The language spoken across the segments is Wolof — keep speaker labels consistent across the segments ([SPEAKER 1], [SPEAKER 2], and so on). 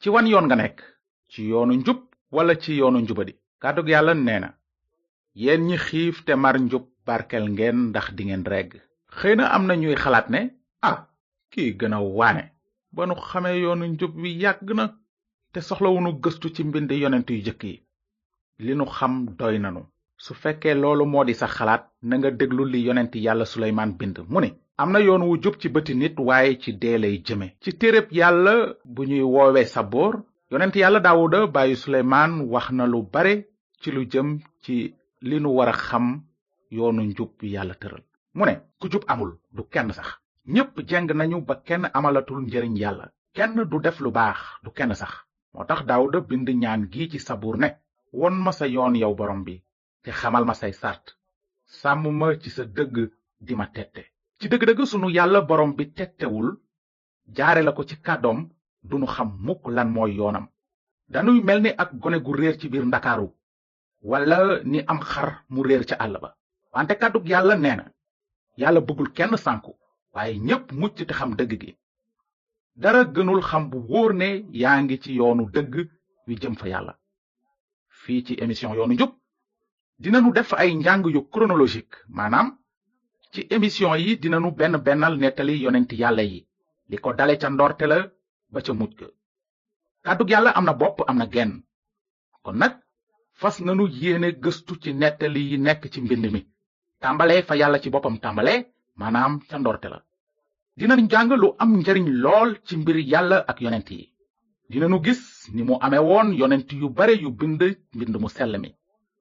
[SPEAKER 1] ci wan yoon nga nekk, ci yoonu njub wala ci yoonu njubadi? kàddug yàlla nee na, yéen ñi xiif te mar njub barkel ngeen ndax dingeen regg. xëy na am na ñuy xalaat ne, kii gën a waane, ba nu xamee yoonu njub wi yàgg na te soxlawunu gëstu ci mbind yonent yu jëkk yi. li nu xam doy nanu. su fekkee loolu moo di sa xalaat, na nga déglu li yonent yàlla Suleymaan bind mu ne, am na yoon wu jub ci bëti nit waaye ci dee lay jëme. ci téereb yàlla bu ñuy woowe Saboor, yonent yàlla Daawuda bàyyi Suleymaan wax na lu bare ci lu jëm ci li nu war a xam yoonu njub bi yàlla tëral. mu ne, ku jub amul, du kenn sax. ñépp jeng nañu ba kenn amalatul njariñ yàlla. kenn du def lu baax, du kenn sax. moo tax Daawuda bind ñaan gi ci Saboor ne, won ma sa yoon yow borom bi, te xamal ma say sart. sàmm ma ci sa dëgg di ma tette. ci dëgg-dëgg sunu yàlla borom bi tettewul, jaare la ko ci kàddoom, dunu xam mukk lan mooy yoonam. danuy mel ni ak gone gu réer ci biir ndakaaru, wala ni am xar mu réer ca àll ba. wante kàddug yàlla nee na, yàlla bëggul kenn sànku, waaye ñépp mucc te xam dëgg gi. dara gënul xam bu wóor ne yaa ngi ci yoonu dëgg wi jëm fa yàlla. fii ci émission yoonu njub dinanu def ay njàng yu chronologique, maanaam ci émission yi dinanu benn bennal nettali yonent yàlla yi, li ko dale ca ndorte la ba ca mujj ga. kàddug yàlla am na bopp, am na genn. kon nag fas nanu yéene gëstu ci nettali yi nekk ci mbind mi, tàmbalee fa yàlla ci boppam tàmbalee, maanaam ca ndorte la. dinañu jàng lu am njariñ lool ci mbir yàlla ak yonent yi. dinanu gis ni mu amee woon yonent yu bare yu bind mbind mu sell mi,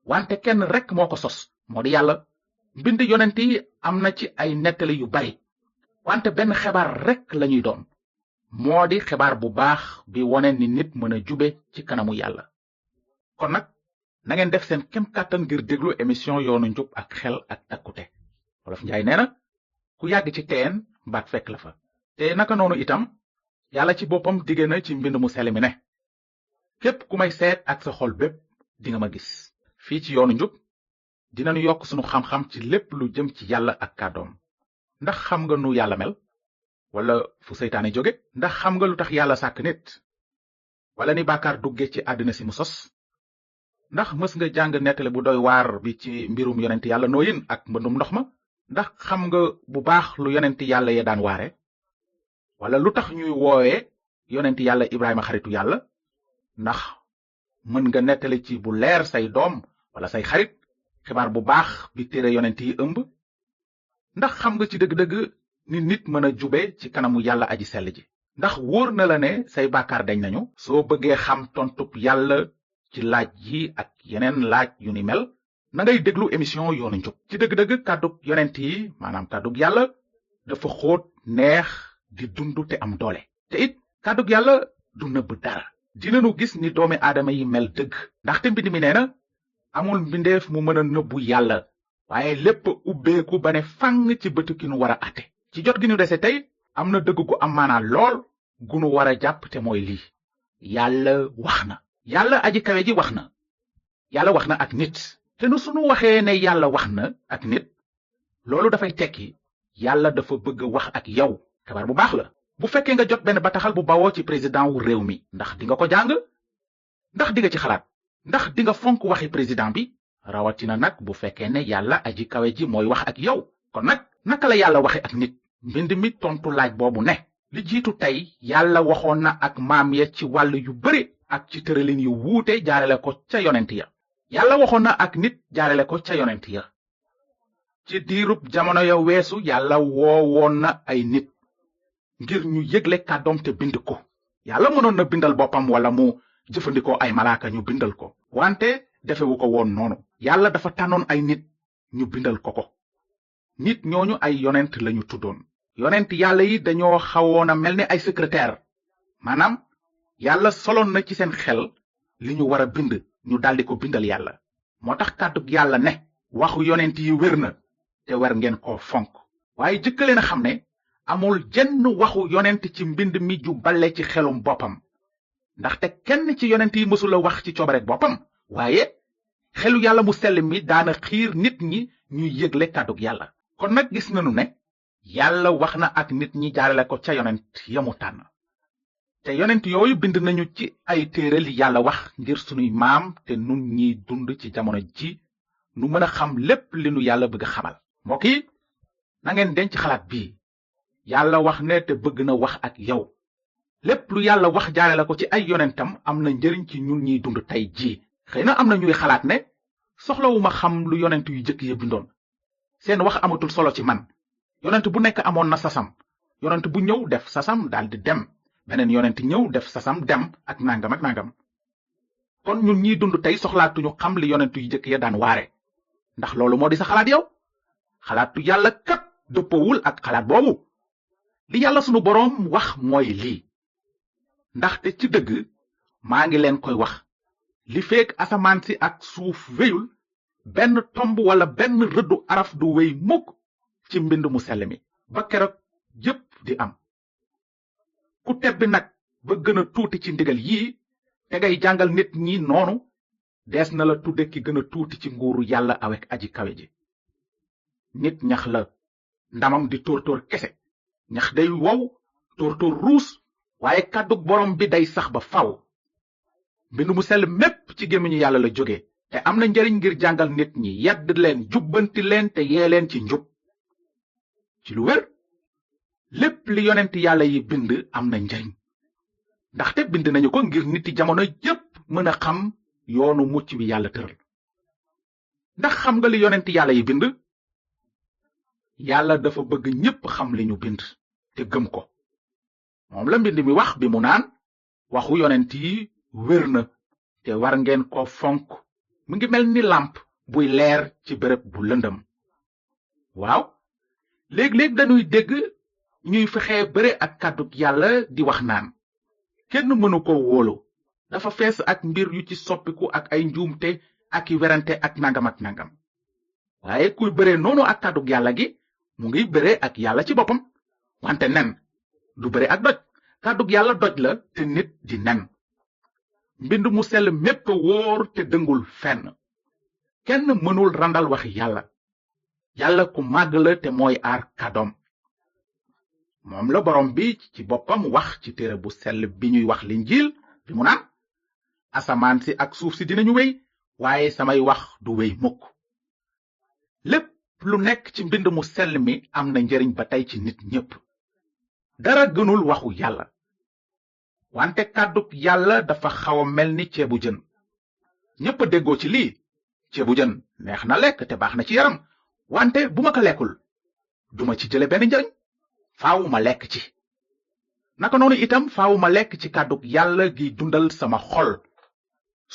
[SPEAKER 1] wante kenn rekk moo ko sos, moo di yàlla. mbind yonent yi am na ci ay nettali yu bari, wante benn xibaar rekk lañuy doon, moo di xibaar bu baax bi wone ni nit mën a jube ci kanamu yàlla. kon nag na ngeen def seen kem kàttan ngir déglu émission yoonu njub ak xel ak takkute. Wolof Njaay nee na, ku yàgg ci teen mbaat fekk la fa. te naka noonu itam yàlla ci boppam dige na ci mbind mu sell mi ne, képp ku may seet ak sa xol bépp dinga ma gis. fii ci yoonu njub dinañu yokk sunu xam-xam ci lépp lu jëm ci yàlla ak kàddoom. ndax xam nga nu yàlla mel? wala fu seytaane jóge? ndax xam nga lu tax yàlla sàkk nit? wala ni bàkkaar dugge ci àddina si mu sos? ndax mës nga jàng nettali bu doy waar bi ci mbirum yonent yàlla nooyin ak mbëndum ndox ma? ndax xam nga bu baax lu yonent yàlla ya daan waare? wala lu tax ñuy woowee yonent yàlla Ibrahima xaritu yàlla? ndax mën nga nettali ci bu leer say doom wala say xarit xibaar bu baax bi téere yonent yi ëmb? ndax xam nga ci dëgg-dëgg ni nit mën a jube ci kanamu yàlla aji sell ji? ndax wóor na la ne say bàkkaar dañ nañu? soo bëggee xam tontub yàlla ci laaj yi ak yeneen laaj yu ni mel, na ngay déglu émission yoonu njub. ci dëgg-dëgg kàddug yonent yi, maanaam kàddug yàlla, dafa xóot, neex, di dund te am doole. te it kàddug yàlla du nëbb dara. dinanu gis ni doomi aadama yi mel dëgg, ndaxte mbind mi nee na, amul mbindeef mu mën a nëbbu yàlla, waaye lépp ubbeeku ba ne fàng ci bëtu ki nu war a àtte. ci jot gi nu dese tey, am na dëgg gu am maanaa lool gu nu war a jàpp, te mooy lii: yàlla wax na. yàlla aji kawe ji wax na. yàlla wax na ak nit. te nu sunu waxee ne yàlla wax na ak nit, loolu dafay tekki yàlla dafa bëgg wax ak yow. xibaar bu baax la. bu fekkee nga jot benn bataaxal bu bawoo ci président wu réew mi, ndax dinga ko jàng? ndax dinga ci xalaat? ndax dinga fonk waxi président bi? rawatina nag bu fekkee ne yàlla aji kawe ji mooy wax ak yow. kon nag naka la yàlla waxe ak nit? mbind mi tontu laaj boobu ne, li jiitu tey yàlla waxoon na ak maam ya ci wàll yu bare ak ci tëralin yu wuute jaarale ko ca yonent ya. yàlla waxoon na ak nit jaarale ko ca yonent ya. ci diirub jamono ya weesu yàlla woowoon na ay nit ngir ñu yëgle kàddoom te bind ko. yàlla mënoon na bindal boppam wala mu jëfandikoo ay malaaka ñu bindal ko, wante defewu ko woon noonu. yàlla dafa tànnoon ay nit ñu bindal ko ko. nit ñooñu ay yonent lañu tuddoon. yonent yàlla yi dañoo xawoon a mel ni ay secrétaire, maanaam yàlla soloon na ci seen xel li ñu war a bind, ñu daldi ko bindal yàlla. moo tax kàddug yàlla ne, waxu yonent yi wér na te war ngeen koo fonk. waaye jëkkaleen a xam ne amul jenn waxu yonent ci mbind mi ju balle ci xelum boppam, ndaxte kenn ci yonent yi mësula wax ci coobarek boppam, waaye xelu yàlla mu sell mi daana xiir nit ñi ñuy yëgle kàddug yàlla. kon nag gis nanu ne yàlla wax na ak nit ñi jaarale ko ca yonent yamu tànn. te yonent yooyu bind nañu ci ay téere li yàlla wax ngir sunuy maam te nun ñiy dund ci jamono ji nu mën a xam lépp li nu yàlla bëgg a xamal. mbokk yi na ngeen denc xalaat bii yàlla wax ne te bëgg na wax ak yow lépp lu yàlla wax jaare la ko ci ay yonentam am na njëriñ ci ñun ñiy dund tey jii. xëy na am na ñuy xalaat ne soxlawuma xam lu yonent yu jëkk ya bindoon seen wax amatul solo ci man yonent bu nekk amoon na sasam yonent bu ñëw def sasam daldi dem beneen yonent ñëw def sasam dem ak nangam kon ñun ñiy dund tey soxlaatuñu xam li yonent yu jëkk ya daan waare ndax loolu moo di sa xalaat yow xalaatu yàlla kat dëppowul ak xalaat boobu li yàlla sunu boroom wax mooy lii ndaxte ci dëgg maa ngi leen koy wax li feek asamaan si ak suuf wéyul benn tomb wala benn rëddu araf du wéy mukk ci mbind mu sell mi ba keroog yépp di am ku tebbi nag ba gën a tuuti ci ndigal yii te ngay jàngal nit ñi noonu dees na la tudde ki gën a tuuti ci nguuru yàlla awek aji kawe ji nit ñax la ndamam di tóortóor kese ñax day wow tóortóor ruus waaye kàddug borom bi day sax ba faw mbind mu sell mépp ci gémmiñu yàlla la jóge te am na njariñ ngir jàngal nit ñi yedd leen jubbanti leen te yee leen ci njub ci lu wér lépp li yonent yàlla yi bind am na njariñ ndaxte bind nañu ko ngir niti jamono yépp mën a xam yoonu mucc wi yàlla tëral ndax xam nga li yonent yàlla yi bind yàlla dafa bëgg ñépp xam li ñu bind te gëm ko moom la mbind mi wax bi mu naan waxu yonent yi wér na te war ngeen ko fonk mu ngi mel ni làmp buy leer ci béréb bu lëndëm waaw léeg-léeg dañuy dégg ñuy fexe bëre ak kàddug yàlla di wax naan kenn mënu ko wóolu dafa fees ak mbir yu ci soppiku ak ay njuumte ak i werante ak nangam waaye kuy bëre noonu ak kàddug yàlla gi mu ngi bëre ak yàlla ci boppam wante nen du bëre ak doj kàddug yàlla doj la te nit di nen mbind mu sell mépp wóor te dëngul fenn kenn mënul randal waxi yàlla ku màgg la te mooy aar kàddoom moom la borom bi ci boppam wax ci téere bu sell bi ñuy wax linjiil bi mu naan asamaan si ak suuf si dinañu wéy waaye samay wax du wéy mukk lépp lu nekk ci mbind mu sell mi am na njariñ ba tey ci nit ñépp dara gënul waxu yàlla wante kàddug yàlla dafa xaw a mel ni ceebu jën ñépp a déggoo ci lii ceebu jën neex na lekk te baax na ci yaram wante bu ma ko lekkul duma ci jële benn njariñ faaw ma lekk ci naka noonu itam faaw ma lekk ci kàddug yàlla gi dundal sama xol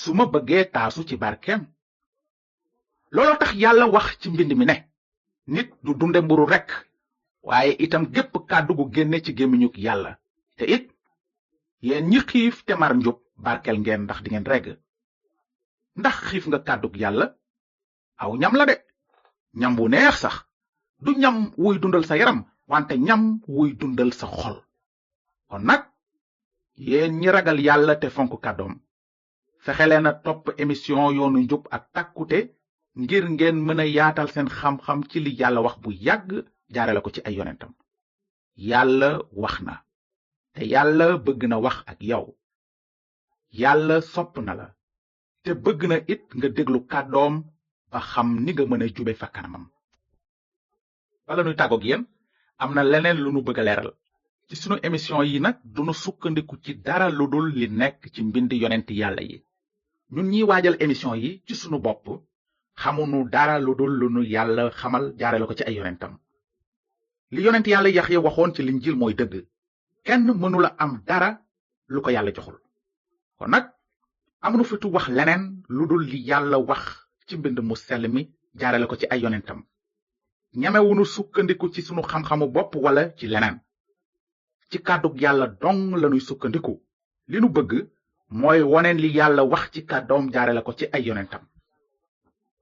[SPEAKER 1] su ma bëggee taasu ci barkeem looloo tax yàlla wax ci mbind mi ne nit du dunde mburu rekk waaye itam gépp kàddu gu génne ci gémmiñuk yàlla te it yéen ñi xiif te mar njub barkel ngeen ndax dingeen regg ndax xiif nga kàddug yàlla aw ñam la de ñam wu neex sax du ñam wuy dundal sa yaram wante ñam wuy dundal sa xol kon nag yéen ñi ragal yàlla te fonk kàddoom fexe leen a topp émission yoonu njub ak takkute ngir ngeen mën a yaatal seen xam-xam ci li yàlla wax bu yàgg jaare la ko ci ay yonentam yàlla wax na te yàlla bëgg na wax ak yow yàlla sopp na la te bëgg na it nga déglu kàddoom ba xam ni nga mën a jube fa kanamam bala nuy tàggoog yéen am na leneen lu nu bëgg a leeral ci sunu émission yi nag dunu sukkandiku ci dara lu dul li nekk ci mbind yonent yàlla yi ñun ñiy waajal émission yi ci sunu bopp xamunu dara lu dul lu nu yàlla xamal jaarale ko ci ay yonentam li yonent yàlla Yaxya waxoon ci linjiil mooy dëgg kenn mënula am dara lu ko yàlla joxul kon nag amunu fitu wax leneen lu dul li yàlla wax ci mbind mu sell mi jaarale ko ci ay yonentam ñamewunu sukkandiku ci sunu xam-xamu bopp wala ci leneen ci kàddug yàlla dong lanuy sukkandiku li nu bëgg mooy woneen li yàlla wax ci kàddoom jaarale ko ci ay yonentam